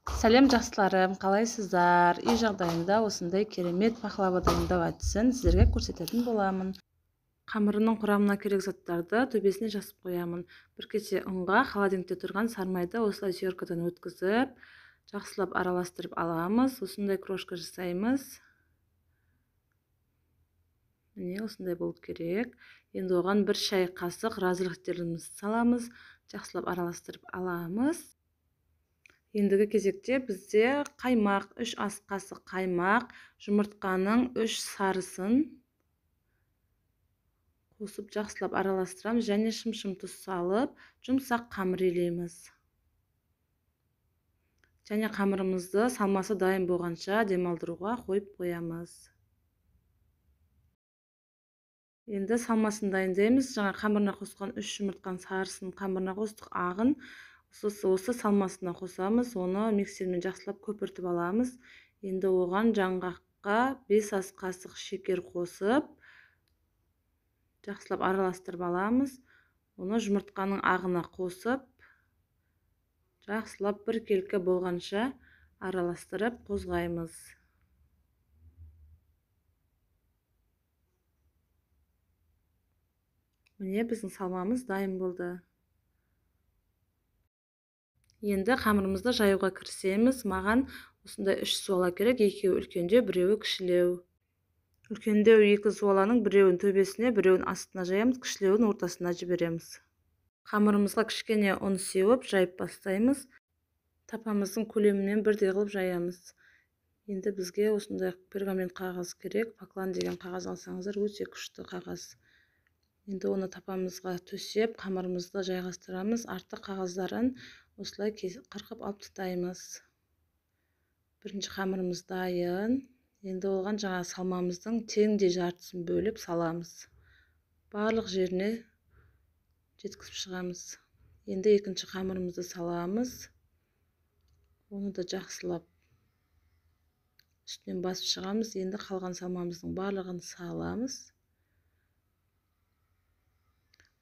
Сәлем жақсыларым, қалайсыздар? Үй жағдайында осындай керемет пахлава дайындау әдісін сіздерге көрсететін боламын. Қамырының құрамына керек заттарды төбесіне жазып қоямын. Бір кесе ұнға холодильникте тұрған сармайды осылай теркадан өткізіп, жақсылап араластырып аламыз. Осындай крошка жасаймыз. Міне осындай болып керек. Енді оған бір шай қасық разрыхлителімізді саламыз, жақсылап араластырып аламыз. Ендігі кезекте бізде қаймақ, 3 ас қасық қаймақ, жұмыртқаның 3 сарысын қосып жақсылап араластырамыз және шым-шым тұз салып, жұмсақ қамыр илейміз. Және қамырымызды салмасы дайын болғанша демалдыруға қойып қоямыз. Енді салмасын дайындаймыз. Жаңа қамырына қосқан 3 жұмыртқаның сарысын қамырына қостық, ағын осы салмасына қосамыз. Оны миксермен жақсылап көпіртіп аламыз. Енді оған жаңғаққа 5 ас қасық шекер қосып, жақсылап араластырып аламыз. Оны жұмыртқаның ағына қосып, жақсылап біркелкі болғанша араластырып қозғаймыз. Міне біздің салмамыз дайын болды. Енді қамырымызды жаюға кірісеміз. Маған осындай 3 зуала керек, екеуі үлкендеу, біреуі кішілеу. Үлкендеу 2 зуаланың біреуін төбесіне, біреуін астына жаямыз, кішілеуін ортасына жібереміз. Қамырымызға кішкене ұн сеуіп жайып бастаймыз. Тапамыздың көлемінен бірдей қылып жаямыз. Енді бізге осындай пергамент қағаз керек. Паклан деген қағаз алсаңыздар өте күшті қағаз. Енді оны тапамызға төсеп, қамырымызды жайғастырамыз. Артық қағаздарын осылай қырқып алып тастаймыз. Бірінші қамырымыз дайын. Енді оған жаңа салмамыздың теңдей жартысын бөліп саламыз. Барлық жеріне жеткізіп шығамыз. Енді екінші қамырымызды саламыз. Оны да жақсылап үстінен басып шығамыз. Енді қалған салмамыздың барлығын саламыз.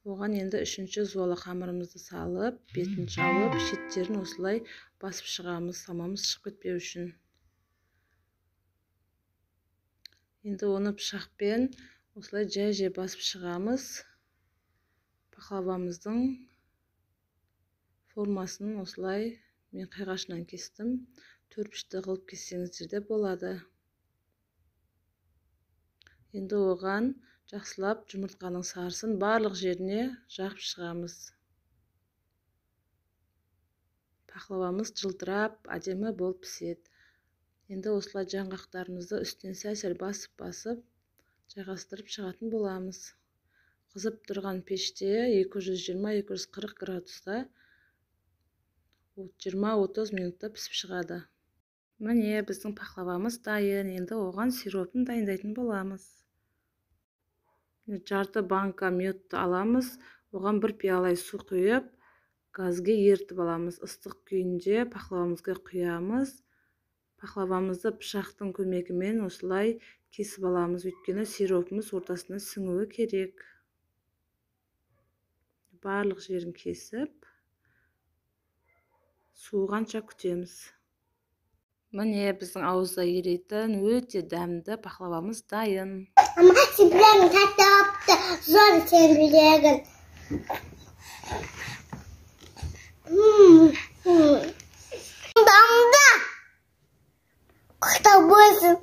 Оған енді үшінші зуала қамырымызды салып, бетін жауып, шеттерін осылай басып шығамыз, салмамыз шығып кетпеу үшін. Енді оны пышақпен осылай жай-жай басып шығамыз. Пахлавамыздың формасын осылай мен қиғашынан кестім. Төртбұрышты қылып кессеңіздер де болады. Енді оған жақсылап жұмыртқаның сарысын барлық жеріне жағып шығамыз. Пахлавамыз жылтырап, әдемі болып піседі. Енді осылай жаңғақтарымызды үстінен сәл-сәл басып-басып жайғастырып шығатын боламыз. Қызып тұрған пеште 220-240 градуста 20-30 минутта пісіп шығады. Міне біздің пахлавамыз дайын. Енді оған сиропын дайындайтын боламыз. Жарты банка мёдті аламыз, оған бір пиалай су құйып, газге ерітіп аламыз. Ыстық күйінде пахлавамызға құямыз. Пахлавамызды пышақтың көмегімен осылай кесіп аламыз, өйткені сиропымыз ортасына сіңуі керек. Барлық жерін кесіп, суығанша күтеміз. Міне біздің ауызда ерейтін өте дәмді пахлавамыз дайын. Ама сен білегін тәтті алыпты, зор сен білегін. Дамда! Құтты болсын.